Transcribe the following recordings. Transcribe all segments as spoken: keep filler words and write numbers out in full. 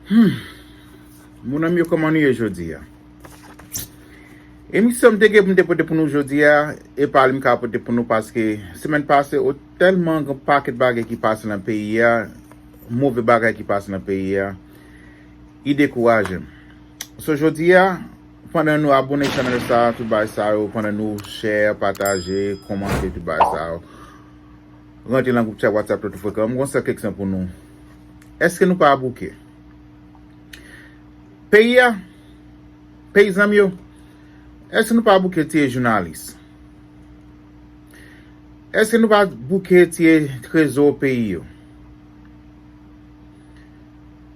Hmm. Mon ami, kòman nou ye jodi a? Emisyon m te gen pou m te pote pou nou jodi a, e pa li m ka pote pou nou paske semèn pase, o, tèlman gen pakèt bagay ki pase nan peyi a, move bagay ki pase nan peyi a, li dekouraje m. So, jodi a, pandan nou abone chanèl sa, tout bagay sa yo, pandan nou share, pataje, kòmante, tout bagay sa yo, rantre nan gwoup chat WhatsApp Toto Frekan, m gon sèl kesyon pou nou. Èske nou pa bouke? Peyi a, peyizan m yo, èske nou pa bouke tiye jounalis? Èske nou pa bouke tiye trezo peyi yo?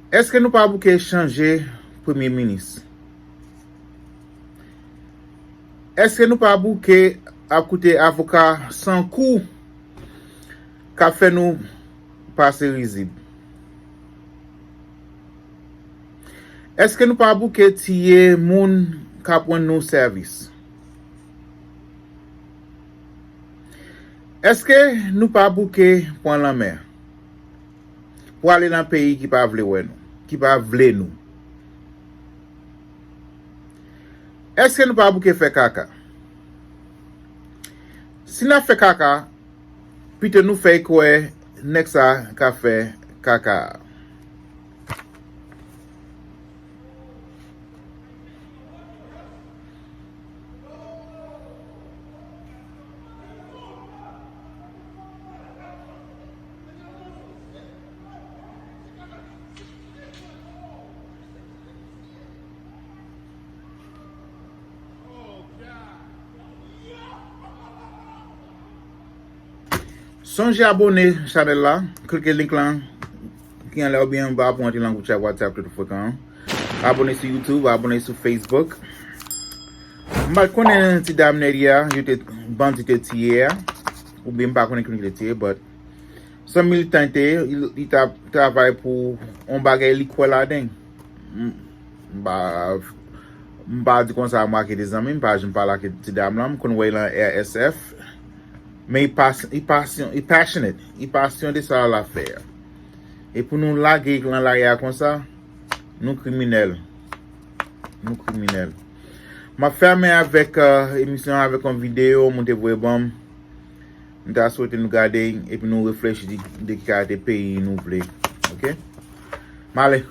Èske nou pa bouke chanje premye minis? Èske nou pa bouke ap koute avoka san kou k ap fè nou pase rizib? Èske nou pa bouke tiye moun k ap rann nou sèvis? Èske nou pa bouke pran lanmè pou ale nan peyi ki pa vle wè nou, ki pa vle nou? Èske nou pa bouke fè kaka? Si n ap fè kaka, pito nou fè kwè nèg sa ka fè kaka a. Sonje abone chanèl la, klike link lan ki anlè oubyen anba pou antre nan gwoup chat WhatsApp Toto Frekan an. Abone sou YouTube, abone sou Facebook. M pa t konnen ti dam Nèdi a, yo te, bandi te tiye a, oubyen m pa konnen ki moun ki te tiye, but se yon militan li te ye, li, li t ap travay pou yon bagay li kwè ladan. M, m pa, m pa di konsa, m wè ke de zanmi m, pa janm pale ak ti dam lan, m konn wè l nan R S F, men li pas-, li pasyon-, li passionate, li pasyon de sa l ap fè a. E pou nou lage l nan lari a konsa, nou kriminèl. Nou kriminèl. M ap fèmen avèk, euh, emisyon an avèk yon videyo moun te voye ban m. M ta swete nou gade l epi nou reflechi de, de ki kalite peyi nou vle. Oke? M ale.